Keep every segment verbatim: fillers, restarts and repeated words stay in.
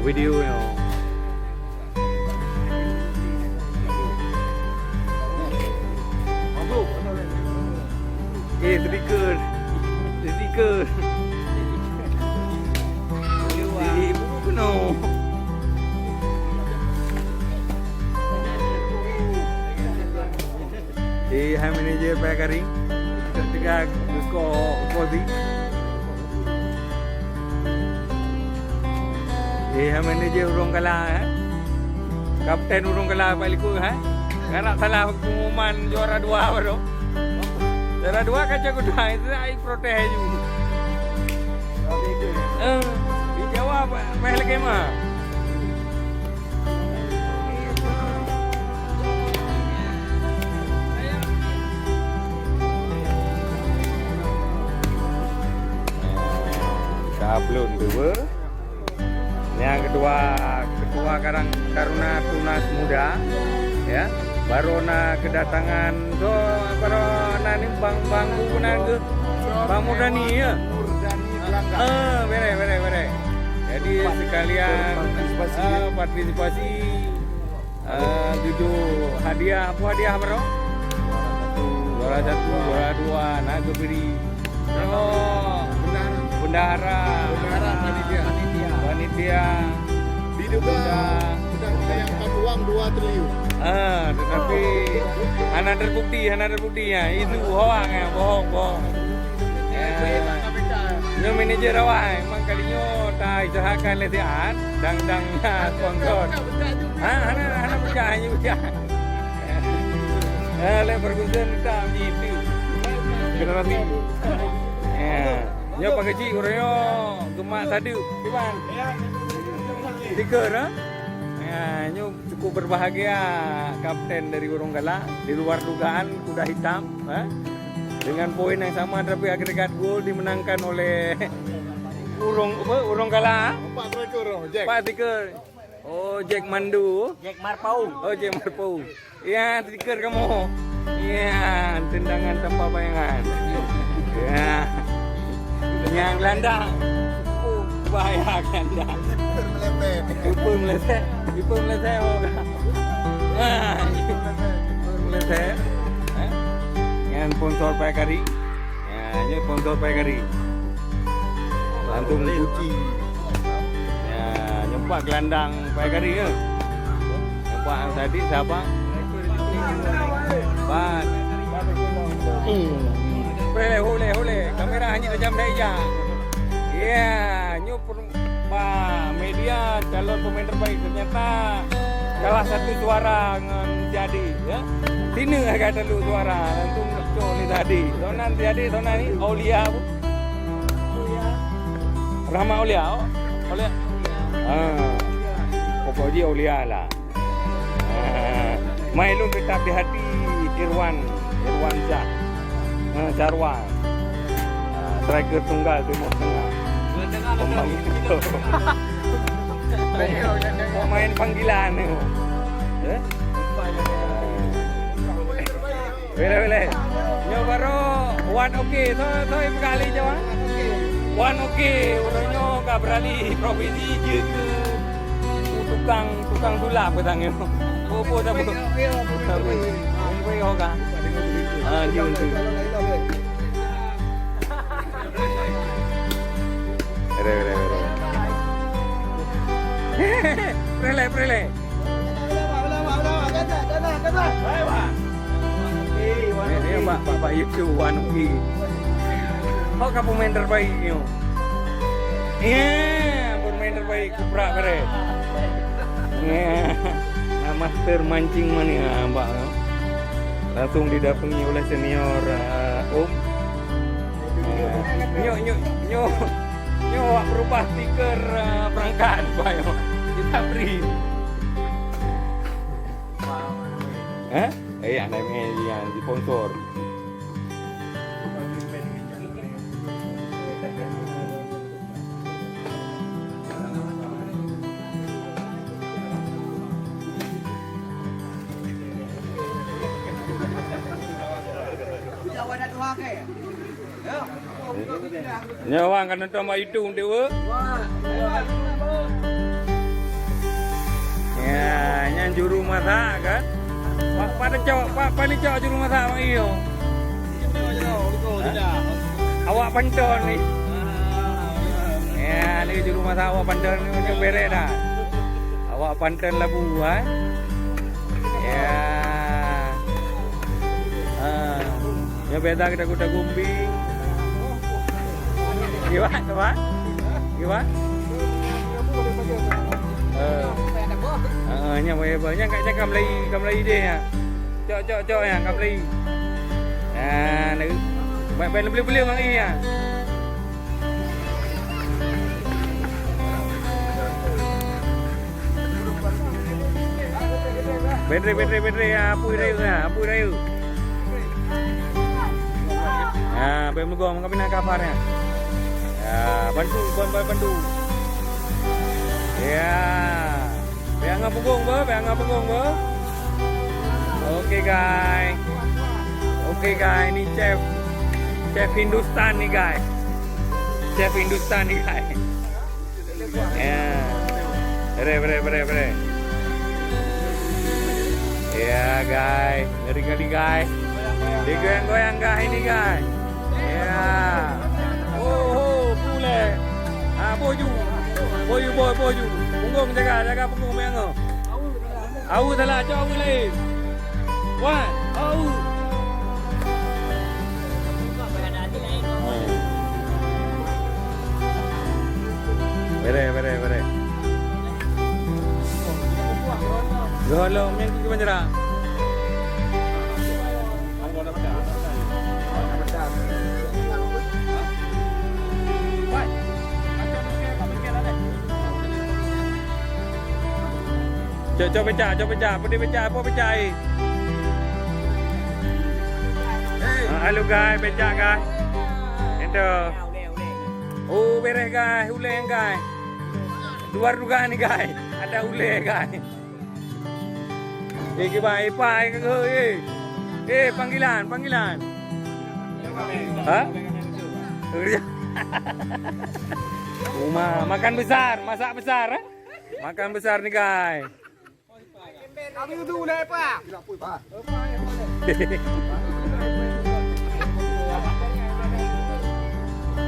Video nyoe. Eh, sedikit. Sedikit. Ibu kena. Eh, hai manager payah kari. Teuka geuko kozi. Eh, hai manager ureueng kala, eh. Kapten ureueng kala bak likot, eh. Karab salah pengumuman juara dua baru. Juara dua kan jago dua, itu ai protes aju. Eh, di Jawa, bah, bah lagi mah. Sablon dua. Nyang kedua, Ketua Karang Taruna Tunas Muda, ya. Baru na kedatangan tu, apa na ni, Bang, Bang Bang Murdani, ya. Murdani Belanda. Ah, bere, bere, bere. Jadi, sekalian, partisipasi, ah, partisipasi. Ah, tujoh hadiah, apa hadiah baru? Juara satu, juara dua, na geubri. Oh, bendahara. Bendahara. Bendahara panitia. Panitia. Diduga sudah ditayangkan uang dua triliun. Ah, tetapi hana terbukti, hana terbukti, ya. Itu hoak, ya, bohong, bohong. Ya. Nyoe manajer awak, eh. Memang kali nyoe ta isyaratkan lé siat, dang-dang na sponsor. Ha, hana, hana pecah, hana pecah. Eh, lé Ferguson tak begitu. Generasi. Ya. Nyoe Pak Keuchik, ureueng nyoe geumat sadeuk. Iban. Stiker, ha? Ya, nyoe cukup berbahagia kapten dari Urung Gala. Di luar dugaan, kuda hitam, ha? Dengan poin yang sama, tapi agregat gol dimenangkan oleh Urung, apa? Urung Gala. Empat striker, Jack. Empat striker. Oh, Jack Mandu. Jack Marpaung. Oh, Jack Marpaung. Ya, stiker kamu. Ya, tendangan tanpa bayangan. Ya. Yang gelandang. Oh, bahaya gelandang. Ipun meleset. Ipun meleset. Ipun meleset. Oh. Ah, ipun meleset. Eh? Dengan sponsor payah kari. Ya, nyoe sponsor payah kari. Langsung cuci. Ya, nyoe pat gelandang payah kari ke? Nyoe pat tadi siapa? Pat. Hmm. Boleh, boleh, boleh. Kamera hanya tajam dah ija. Ya, nyoe per-, Bah, media calon pemain terbaik ternyata kalah satu suara ngon Jadi, ya. Sini agak telu suara, langsung cok ni Jadi. Sonan Jadi, sonan ni Aulia apa? Rahmat Aulia, oh. Aulia. Ah. Pokok ji Aulia lah. Ah, mai lôn tetap di hati Irwan, Irwan Syah. Ah, Syarwan. Ah, striker tunggal Timur Tengah. Pemain, pemain panggilan ni. Eh? Boleh, boleh. Nyoe baru wan oke. So, so, ibu kali jawab. Wan oke. Udah nyoe ka beralih profesi je ke tukang, tukang sulap ke tangan. Bobo tak boleh. Tak boleh. Boleh, boleh, oke. Ah, dia untuk. Boleh, boleh, boleh. Boleh, boleh. Ni, ni, Pak, Pak, Pak Yusuf, wan uki. Ho ka pemain terbaik nyoe. Ya, pemain terbaik, kuprak kere. Ya, nah, master mancing mania, Pak. Langsung didampingi oleh senior, eh, Om. Ya. Nyoe, nyoe, nyoe. Nyoe awak berubah stiker, eh, perangkat, Pak, nyoe. Kita beri. Eh? Eh, anak meh yang sponsor. Nyoe awak ka nonton bak YouTube tu, weh. Ya, nyan juru masak kan? Pak, Pak Decok, Pak, Pak Decok juru masak bak iyo. Awak panton ni. Ya, ni juru masak awak panton ni macam bereh dah. Awak panton labu, eh. Ya. Ha. Nyoe biasa kita kuda gumbi. Gimana, Pak? Gimana? Eh. Ha, nyoe boleh, boleh. Nyoe kat cakap Melayu, kat Melayu deh ya. Cok, cok, cok ya, kat Melayu. Ha, nak baik-baik beli-beli orang ni ya. Baterai, baterai, baterai. Ya, apui rayeuk ya, apui rayeuk. Ha, bèk meugom, kami nak kabar ya. Ya, bantu, ban-, ban-, bantu. Ya. Bèk angah peugong beuh, bèk angah peugong beuh. Oke, guys. Oke, guys, ni chef. Chef Hindustan ni, guys. Chef Hindustan ni, guys. Ya. Bere, bere, bere, bere. Ya, guys. Ngeri-ngeri, guys. Digoyang-goyang, guys, ini, guys. Ya. Oh, oh, puleh. Ha, boh ju. Boh ju, boh, boh ju. Punggong jaga, jaga punggong, bèk angah. Awu salah, cok awu laén. Wan, awu. Bere, bere, bere. Gohlom nyang keu panjara. Cok, cok becak, cok becak. Peue becak, peue becak, eh? Ah, halo, guys, becak, guys. Itu. Oh, bereh, guys. Uleng, guys. Luar dugaan ni, guys. Ada uleng, guys. Eh, kiban, eh, pai ke, eh. Eh, panggilan, panggilan. Ha? Uma, makan besar, masak besar, eh? Makan besar ni, guys.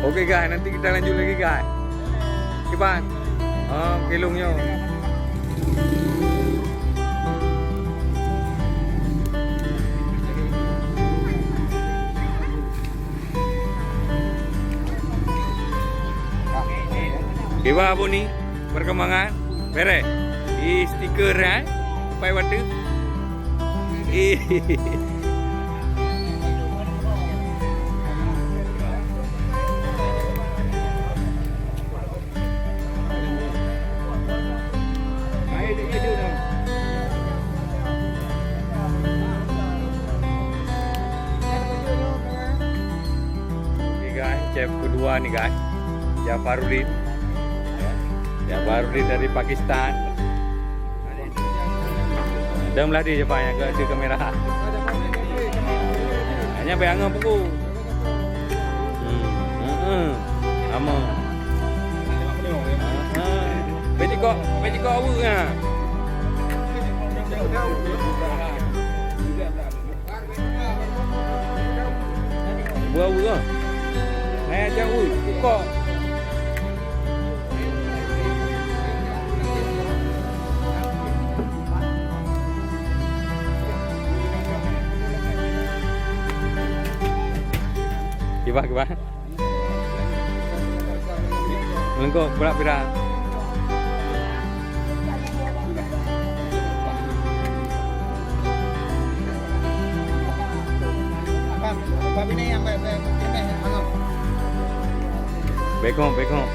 Oke, guys, nanti kita lanjut lagi, guys. Kiban. Oh, kilung nyo. Kiban, Abu ni, perkembangan. Bere. Ih, stiker, eh. Pai watèe. Ih. Ni, guys, chef kedua ni, guys. Jafarudin. Jafarudin dari Pakistan. Dang meuladi je, Pak, nyang keu kamera. Hanya bèk angeuh puku. Hmm. Heeh. Ama. Heeh. Bèk jikok, bèk jikok aweuek nya. Buah aweuek ah. Hai aja aweuek, kok. Kiban, kiban. Meulengkok pula pira. Bekong, bekong.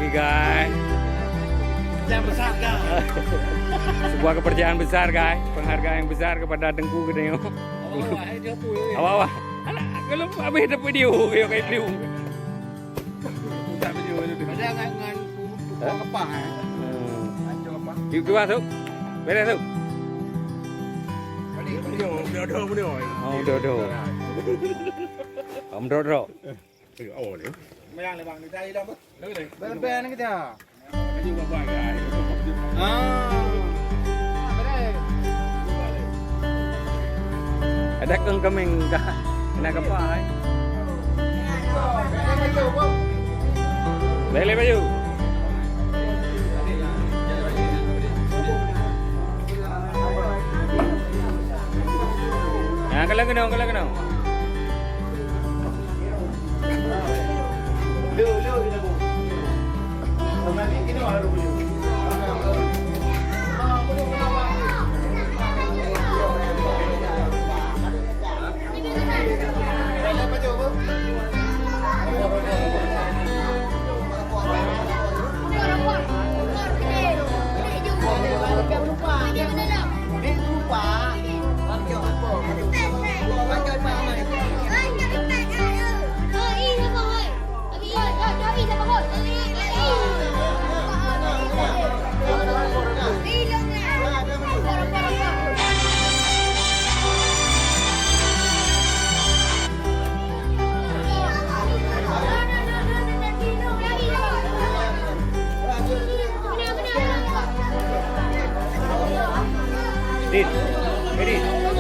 Oke, guys. Yang besar, guys. Sebuah kepercayaan besar, guys. Penghargaan yang besar kepada Teungku geutanyoe. Awak, awak. Alah, kalau habis dapat video, kayak video. Ngon, ngon pu-, pu-, Hah? Kepah, eh. Hmm. Hancur kepah. Yuk, keluar, Suk. Beres, Suk. Balik, balik. Oh, udah, udah, udah. Oh, udah, udah. Om drok-drok. Eh, awal ni. Mayang le, bang. Ni cari dah, bang. Bang, bang, ni kita. Ah. Ada keng kemeng dah kena kepah, eh. Balik, balik baju. Ya, kalau kena, kalau kena. Dit, eh, Dit.